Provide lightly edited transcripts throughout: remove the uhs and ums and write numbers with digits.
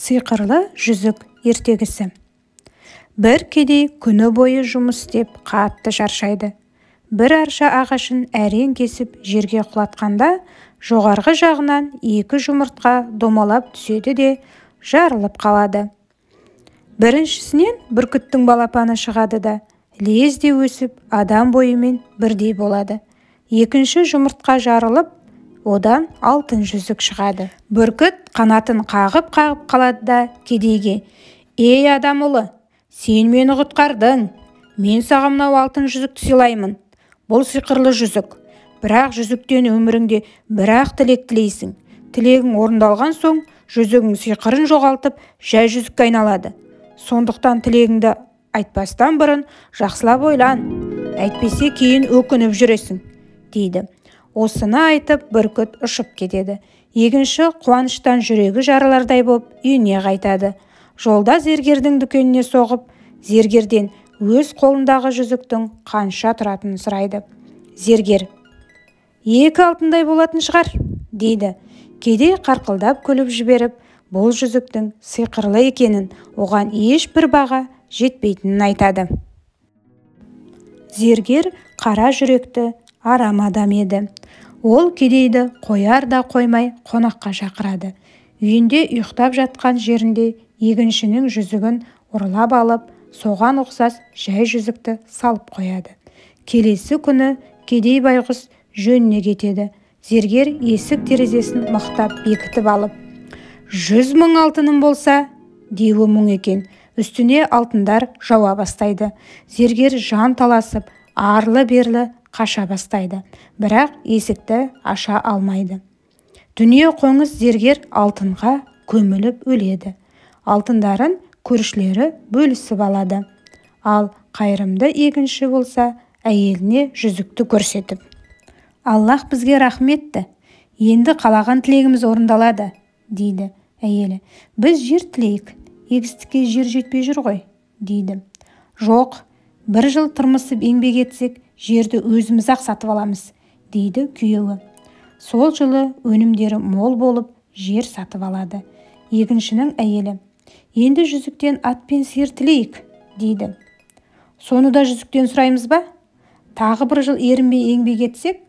Сиқырлы жүзік ертегісі. Бір кедей күні бойы жұмыс істеп қатты шаршайды. Бір арша ағашын әрең кесіп жерге құлатқанда, жоғарғы жағынан екі жұмыртқа домалап түседі де жарылып қалады. Біріншісінен бүркіттің балапаны шығады да, лезде өсіп адам бойымен бірдей болады. Екінші жұмыртқа жарылып, одан алтын жүзік шығады. Бүркіт қанатын қағып-қағып қалады да кедейге: «Ей, адам ұлы, сен мені құтқардың. Мен саған мынау алтын жүзікті сыйлаймын. Бұл сиқырлы жүзік. Бірақ жүзіктен өміріңде бір-ақ тілек тілейсің. Тілегің орындалған соң жүзігің сиқырын жоғалтып, жай жүзікке айналады. Сондықтан тілегіңді айтпастан бұрын жақсылап ойлан. Әйтпесе кейін өкініп жүресің», дейді. Осыны айтып бүркіт ұшып кетеді. Егінші қуаныштан жүрегі жарылардай боп үйіне қайтады. Жолда зергердің дүкеніне соғып, зергерден өз қолындағы жүзіктің қанша тұратынын сұрайды. Зергер: «2 алтындай болатын шығар», дейді. Кедей қарқылдап күліп жіберіп, бұл жүзіктің сиқырлы екенін, оған ешбір баға жетпейтінін айтады. Зергер қара жүректі, арам адам еді. Ол кедейді қояр да қоймай қонаққа шақырады. Үйінде ұйықтап жатқан жерінде егіншінің жүзігін ұрлап алып, соған ұқсас жай жүзікті салып қояды. Келесі күні кедей байғұс жөніне кетеді. Зергер есік терезесін мықтап бекітіп алып, 100 000 алтыным болса, деуі мұң екен. Үстіне алтындар жауа бастайды. Зергер жан таласып, арлы-берлі қаша бастайды. Бірақ есікті аша алмайды. Дүние қоңыз зергер алтынға көміліп өледі. Алтындарын көршілері бөлісіп алады. Ал қайырымды егінші болса, әйеліне жүзікті көрсетіп: «Аллах бізге рахым етті. Енді қалаған тілегіміз орындалады», дейді. Әйелі: «Біз жер тілейік, егістікке жер жетпей жүр ғой», дейді. «Жоқ, бір жыл тырмысып еңбек етсек, жерді өзіміз-ақ сатып аламыз», дейді күйеуі. Сол жылы өнімдері мол болып, жер сатып алады. Егіншінің әйелі: «Енді жүзіктен ат пен сиыр тілейік», дейді. «Соны да жүзіктен сұраймыз ба? Тағы бір жыл ерінбей еңбек етсек,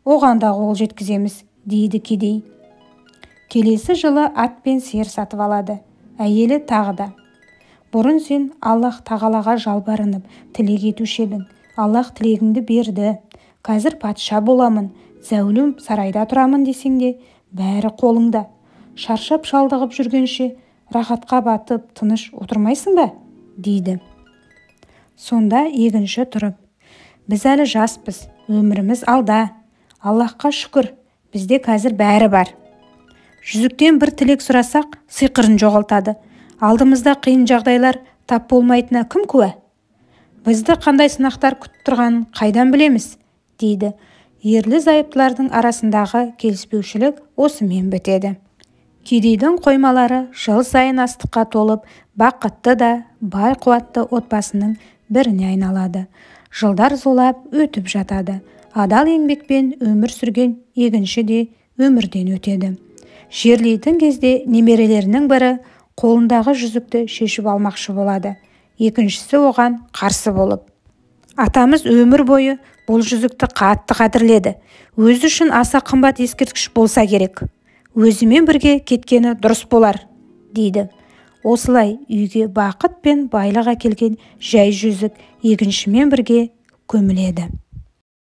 оған да қол жеткіземіз», дейді кедей. Келесі жылы ат пен сиыр сатып алады. Әйелі тағы да: «Бұрын сен Аллах тағалаға жалбарынып тілек етуші едің. Аллах тілегіңді берді. Қазір патша боламын, зәулім сарайда тұрамын десең де, бәрі қолыңда. Шаршап шалдығып жүргенше рахатқа батып тыныш отырмайсың ба?» дейді. Сонда егінші тұрып: «Біз әлі жаспыз, өміріміз алда. Аллахқа шүкір, бізде қазір бәрі бар. Жүзіктен бір тілек сұрасақ, сиқырын жоғалтады. Алдымызда қиын жағдайлар тап болмайтынына кім куә? Бізді қандай сынақтар күтіп тұрғанын қайдан білеміз?» дейді. Ерлі зайыптылардың арасындағы келіспеушілік осымен бітеді. Кедейдің қоймалары жыл сайын астыққа толып, бақытты да бай қуатты отбасының біріне айналады. Жылдар зулап өтіп жатады. Адал еңбекпен өмір сүрген егінші де өмірден өтеді. Жерлейтін кезде немерелерінің бірі қолындағы жүзікті шешіп алмақшы болады. Екіншісі оған қарсы болып: «Атамыз өмір бойы бұл жүзікті қатты қадірледі. Өзі үшін аса қымбат ескерткіш болса керек. Өзімен бірге кеткені дұрыс болар», дейді. Осылай үйге бақыт пен байлық әкелген жай жүзік егіншімен бірге көміледі.